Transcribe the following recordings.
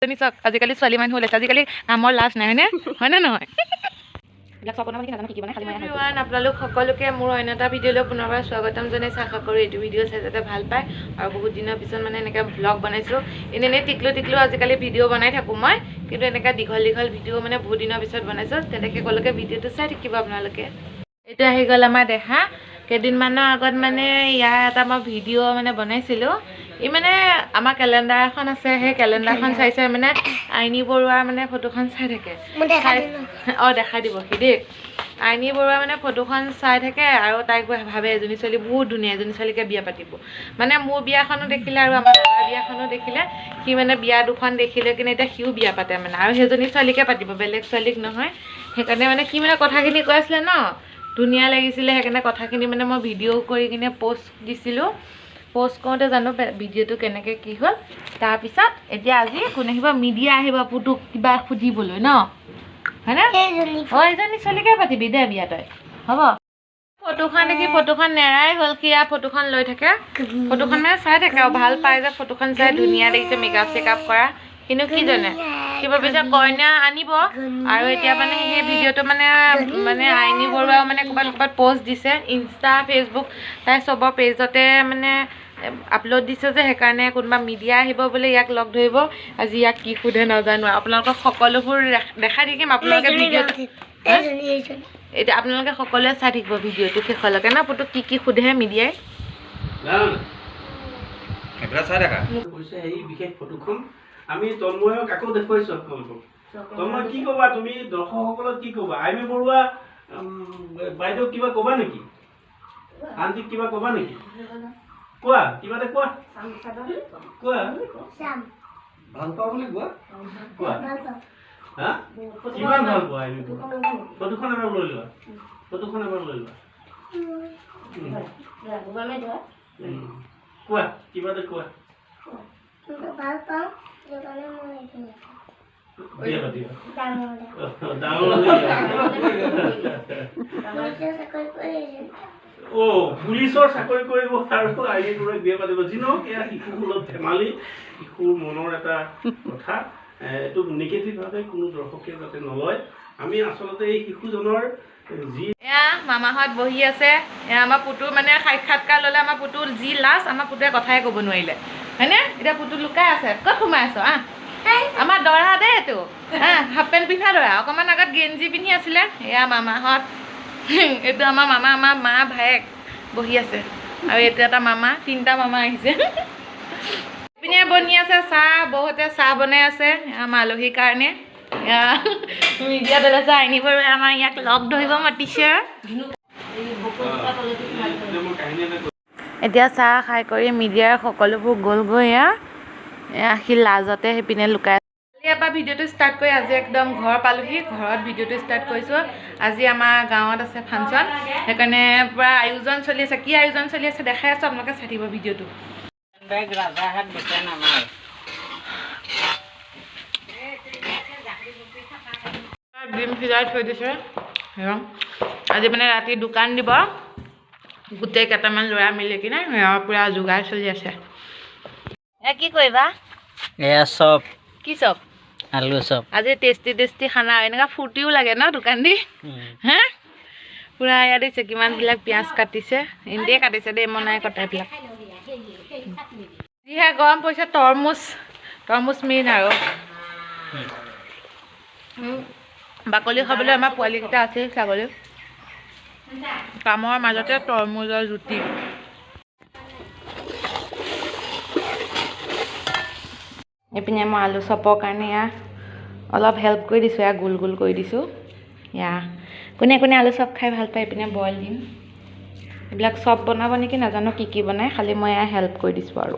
চাওক, আজিকালি ছোৱালী মানুহ ওলাইছে, আজিকালি কামৰ লাজ নাই, হয়নে? হয়নে নহয়? এইবিলাক চব বনাব নাজানো, কি কি বনাই খালি মই। এভৰিৱান, আপোনালোক সকলোকে মোৰ অন্য এটা ভিডিঅ'লৈ পুনৰবাৰ স্বাগতম জনাইছোঁ। আশা কৰোঁ এইটো ভিডিঅ' চাই যাতে ভাল পায়। আৰু বহুত দিনৰ পিছত মানে এনেকৈ ভ্লগ বনাইছোঁ। এনেই এনেই টিকলো টিকলো আজিকালি ভিডিঅ' বনাই থাকোঁ মই, কিন্তু এনেকৈ দীঘল দীঘল ভিডিঅ' মানে বহুত দিনৰ পিছত বনাইছোঁ। তেন্তে শেষলৈকে ভিডিঅ'টো চাই থাকিব আপোনালোকে। এইটো আহি গ'ল আমাৰ দেহা। কেইদিনমানৰ আগত মানে ইয়াৰ এটা মই ভিডিঅ' মানে বনাইছিলোঁ। ই মানে আমাৰ কেলেণ্ডাৰ এখন আছে, সেই কেলেণ্ডাৰখন চাই চাই মানে আইনী বৰুৱাৰ মানে ফটোখন চাই থাকে। অঁ, দেখাই দিব সি দেই। আইনী বৰুৱাৰ মানে ফটোখন চাই থাকে আৰু তাইক ভাবে এজনী ছোৱালী বহুত ধুনীয়া, এজনী ছোৱালীকে বিয়া পাতিব। মানে মোৰ বিয়াখনো দেখিলে আৰু আমাৰ দাদাৰ বিয়াখনো দেখিলে। সি মানে বিয়া দুখন দেখিলে কিনে এতিয়া সিও বিয়া পাতে মানে, আৰু সেইজনী ছোৱালীকে পাতিব, বেলেগ ছোৱালীক নহয়। সেইকাৰণে মানে সি মানে কথাখিনি কৈ আছিলে ন, ধুনীয়া লাগিছিলে। সেইকাৰণে কথাখিনি মানে মই ভিডিঅ' কৰি কিনে প'ষ্ট দিছিলোঁ। প'ষ্ট কৰোঁতে জানো ভিডিঅ'টো কেনেকৈ কি হ'ল। তাৰপিছত এতিয়া আজি কোন আহিব? মিডিয়া আহিব পুতুক কিবা সুধিবলৈ ন, হয়নে? অঁ, এইজনী ছোৱালীকে পাতিবি দে বিয়া তই, হ'ব। ফটোখন দেখি ফটোখন নেৰাই হ'ল। সি আৰু ফটোখন লৈ থাকে, ফটোখন মানে চাই থাকে আৰু ভাল পায় যে ফটোখন চাই, ধুনীয়া দেখিছে মেকআপ চেকআপ কৰা। কিন্তু কি জানে, সি ভাবিছে কইনা আনিব। আৰু এতিয়া মানে সেই ভিডিঅ'টো মানে মানে আইনী বৰুৱাও মানে ক'ৰবাত ক'ৰবাত প'ষ্ট দিছে, ইনষ্টা, ফেচবুক, তাই চবৰ পেজতে মানে আপলোড দিছে যে, সেইকাৰণে কোনোবা মিডিয়া আহিব বোলে, ইয়াক লগ ধৰিব। আজি ইয়াক কি সোধে নাজানো। আপোনালোকক সকলোবোৰ দেখাই থাকিম। আপোনালোকে ভিডিঅ'টো এতিয়া আপোনালোকে সকলোৱে চাই থাকিব ভিডিঅ'টো শেষলৈকে ন। পুতুক কি কি সোধে মিডিয়াই। বিশেষ ফটোখন আমি তন্ময়ক আকৌ দেখুৱাইছো আপোনালোকক। তন্ময়, কি ক'বা তুমি দৰ্শকসকলক, কি ক'বা? আইমী বৰুৱা বাইদেউ কিবা ক'বা নেকি? আণ্টিক কিবা ক'বা নেকি? কোৱা, কিবা এটা কোৱা, কোৱা। ভাল পাওঁ বুলি কোৱা, কোৱা। হা, কিমান ভাল পোৱা আইমী বৰুৱা? ফটোখন এবাৰ লৈ লোৱা, ফটোখন এবাৰ লৈ লোৱা। কোৱা, কিবা এটা কোৱা। ভাল পাওঁ। বিয়া পাতিবা ডাঙৰ? অ', পুলিচৰ চাকৰি কৰিব আৰু আইনী বৰুৱাক বিয়া পাতিব। যি নহওক, এয়া শিশুসুলভ ধেমালি, শিশুৰ মনৰ এটা কথা। এইটো নিগেটিভভাৱে কোনো দৰ্শকে যাতে নলয়। আমি আচলতে এই শিশুজনৰ যি এয়া মামাহঁত বহি আছে। এয়া আমাৰ পুতুৰ মানে সাক্ষাৎকাৰ ল'লে। আমাৰ পুতুৰ যি লাজ, আমাৰ পুতুৱে কথাই ক'ব নোৱাৰিলে, হয়নে? এতিয়া পুতু লুকাই আছে। ক'ত সোমাই আছ? আহ, আমাৰ দৰা দেই এইটো। আহ, হাফ পেণ্ট পিন্ধা দৰা, অকণমান আগত গেঞ্জি পিন্ধি আছিলে। এয়া মামাহঁত, এইটো আমাৰ মামা, আমাৰ মা, ভায়েক বহি আছে আৰু এইটো এটা মামা, তিনিটা মামা আহিছে। ইপিনে বনি আছে চাহ, বহুতে চাহ বনাই আছে আমাৰ আলহীৰ কাৰণে। মিডিয়া ওলাইছে, আইনী বৰুৱাই আমাৰ ইয়াক লগ ধৰিব মাতিছে। এতিয়া চাহ খাই কৰি মিডিয়াৰ সকলোবোৰ গ'লগৈ। এয়া এয়া সি লাজতে সেইপিনে লুকাই। কালিৰ পৰা ভিডিঅ'টো ষ্টাৰ্ট কৰি আজি একদম ঘৰ পালোহি। ঘৰত ভিডিঅ'টো ষ্টাৰ্ট কৰিছোঁ। আজি আমাৰ গাঁৱত আছে ফাংচন, সেইকাৰণে পূৰা আয়োজন চলি আছে। কি আয়োজন চলি আছে দেখাই আছোঁ, আপোনালোকে চাই থাকিব ভিডিঅ'টো। ৰাজাহাট দোকান আমাৰ। ডিম সিজাই থৈ দিছে। আজি মানে ৰাতি দোকান দিব গোটেই কেইটামান ল'ৰা মিলি কিনে, পূৰা যোগাৰ চলি আছে। এ কি কৰিবা? এয়া চপ। কি চপ? আলু চপ। আজি টেষ্টি টেষ্টি খানা, এনেকুৱা ফূৰ্তিও লাগে ন দোকান দি। হে পূৰা ইয়াত দিছে কিমানবিলাক পিঁয়াজ কাটিছে, এন্দিয়ে কাটিছে দেই, মই নাই কটা এইবিলাক। যিহে গৰম পৰিছে, তৰমুজ তৰমুজ মেইন আৰু বাকলি খাবলৈ আমাৰ পোৱালিকেইটা আছে ছাগলী। কামৰ মাজতে তৰমুজৰ জুতি। এইপিনে মই আলু চপৰ কাৰণে এয়া অলপ হেল্প কৰি দিছোঁ, এয়া গোল গোল কৰি দিছোঁ। এয়া কোনে কোনে আলু চপ খাই ভাল পায়? এইপিনে বইল দিম। এইবিলাক চপ বনাব নেকি নাজানো, কি কি বনায়, খালি মই এয়া হেল্প কৰি দিছোঁ। আৰু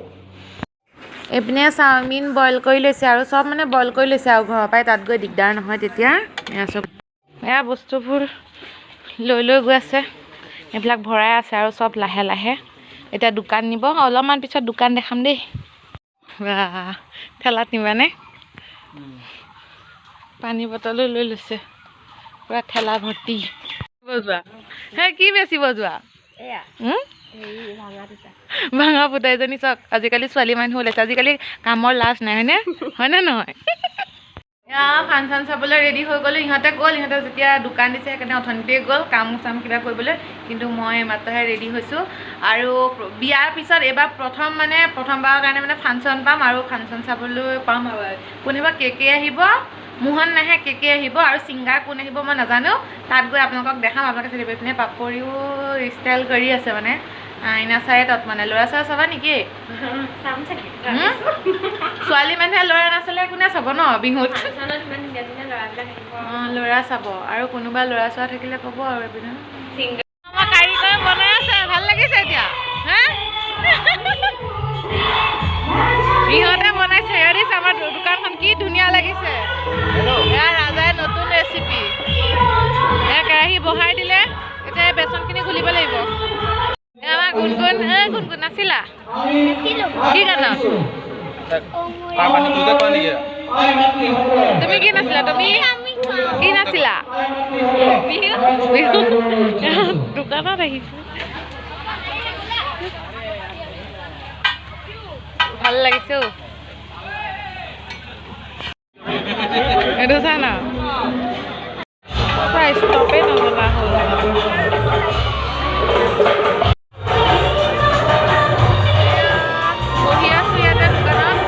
এইপিনে চাওমিন বইল কৰি লৈছে আৰু চব মানে বইল কৰি লৈছে আৰু ঘৰৰ পৰাই তাত গৈ দিগদাৰ নহয় তেতিয়া। এয়া চব এয়া বস্তুবোৰ লৈ লৈ গৈ আছে, এইবিলাক ভৰাই আছে আৰু চব লাহে লাহে এতিয়া দোকান নিব। অলপমান পিছত দোকান দেখাম দেই। বাহ, ঠেলাত নিবানে? পানী বটলো লৈ লৈছে, পূৰা ঠেলা ভৰ্তি। যোৱা হে কি বেচিব যোৱা? ভাঙা ফুটা এজনী চাওক। আজিকালি ছোৱালী মানুহ ওলাইছে, আজিকালি কামৰ লাজ নাই, হয়নে? হয়নে নহয়? ফাংচন চাবলৈ ৰেডি হৈ গ'লোঁ। ইহঁতে গ'ল, ইহঁতে যেতিয়া দোকান দিছে সেইকাৰণে অথনিতেই গ'ল কাম চাম কিবা কৰিবলৈ, কিন্তু মই মাত্ৰহে ৰেডি হৈছোঁ। আৰু বিয়াৰ পিছত এইবাৰ প্ৰথম মানে প্ৰথমবাৰৰ কাৰণে মানে ফাংচন পাম আৰু ফাংচন চাবলৈ পাম। আৰু কোনোবা কে কে আহিব, মোহন নাহে, কে কে আহিব আৰু ছিংগাৰ কোন আহিব মই নাজানো, তাত গৈ আপোনালোকক দেখাম। আপোনালোকে চাই দিব। পিনে পাপৰিও ষ্টাইল কৰি আছে মানে আইনা চাই তাত মানে ল'ৰা চৰা চাবা নেকি? ছোৱালী মানুহে ল'ৰা নাচালে কোনে চাব ন বিহুত? অঁ, ল'ৰা চাব আৰু কোনোবা ল'ৰা চৰা থাকিলে ক'ব। আৰু এইপিনে আমাৰ কাৰিকৰ বনাই আছে, ভাল লাগিছে এতিয়া। হা, ইহঁতে বনাইছে। এয়া দিছে আমাৰ দোকানখন কি ধুনীয়া লাগিছে। এয়া ৰাজাই নতুন ৰেচিপি। এয়া কেৰাহী বহাই দিলে, এতিয়া বেচনখিনি ঘুলিব লাগিব। আমাৰ গুণগুণ, এ গুণগুণ নাছিলা কি গানত? তুমি কি নাছিলা? তুমি কি নাছিলা? বিহু দোকানত আহিছে, ভাল লাগিছে। এইটো চা না, ষ্টপে নজ্বলা হ'ল। বহি আছো ইয়াতে দোকানত।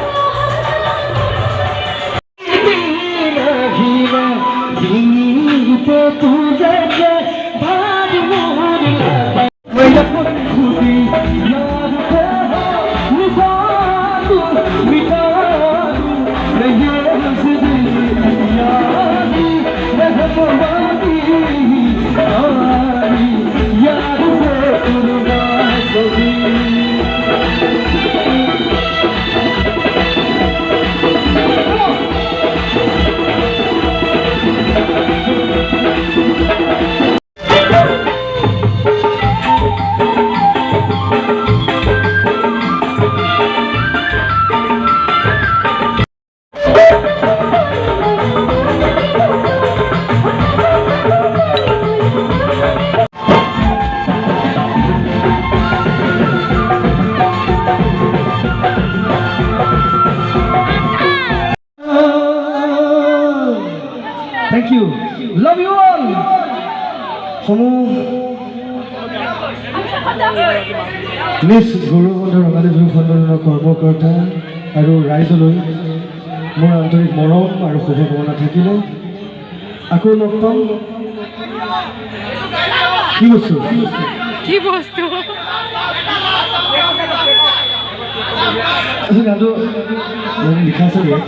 Thank you. Love you all. সমূহ নিজ গৌৰৱবন্ধ ৰঙালী বিহু সন্মিলনৰ কৰ্মকৰ্তা আৰু ৰাইজলৈ মোৰ আন্তৰিক মৰম আৰু শুভকামনা থাকিলে। আকৌ লগ পাম। কি বস্তু? কি বস্তু? গানটো লিখা আছে নেকি?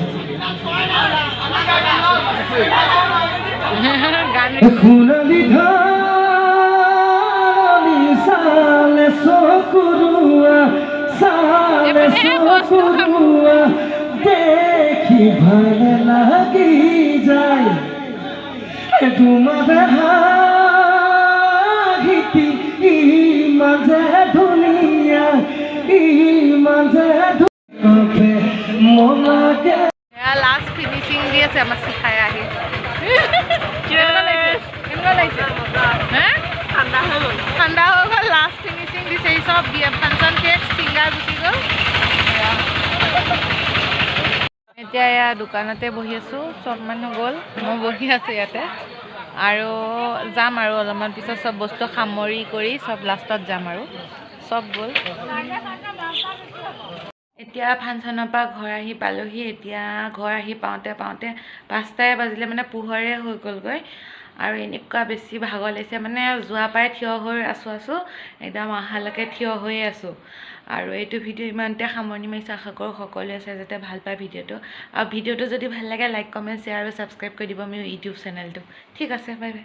সোণালী ধানি চালে চকুৰুৱা, চালে চকুৰুৱা, দেখি ভাল লাগি যায়। তোমাৰ হাঁহিটি ইমান যে ধুনীয়া, ইমান যে মনাকে। লাষ্ট ফিনিচিং দি আছে আমাৰ শিখাই আহি। কেনেকুৱা লাগিছে? ঠাণ্ডা হৈ গ'ল, ঠাণ্ডা হৈ গ'ল। লাষ্ট ফিনিচিং দিছে। এই চব বিয়া ফাংচন কেক ছিংগাৰ গুচি গ'ল। এতিয়া এয়া দোকানতে বহি আছোঁ, চব মানুহ গ'ল, মই বহি আছোঁ ইয়াতে। আৰু যাম আৰু অলপমান পিছত চব বস্তু সামৰি কৰি চব লাষ্টত যাম আৰু চব গ'ল। এতিয়া ফাংচনৰ পৰা ঘৰ আহি পালোহি। এতিয়া ঘৰ আহি পাওঁতে পাওঁতে 5টাই বাজিলে, মানে পোহৰে হৈ গ'লগৈ। আৰু এনেকুৱা বেছি ভাগৰ লাগিছে, মানে যোৱা পৰাই থিয় হৈ আছোঁ আছোঁ একদম অহালৈকে থিয় হৈয়ে আছোঁ। আৰু এইটো ভিডিঅ' ইমানতে সামৰণি মাৰিছোঁ। আশা কৰোঁ সকলোৱে চাই যাতে ভাল পায় ভিডিঅ'টো। আৰু ভিডিঅ'টো যদি ভাল লাগে লাইক, কমেণ্ট, শ্বেয়াৰ আৰু ছাবস্ক্ৰাইব কৰি দিব মোৰ ইউটিউব চেনেলটো। ঠিক আছে, বাই বাই।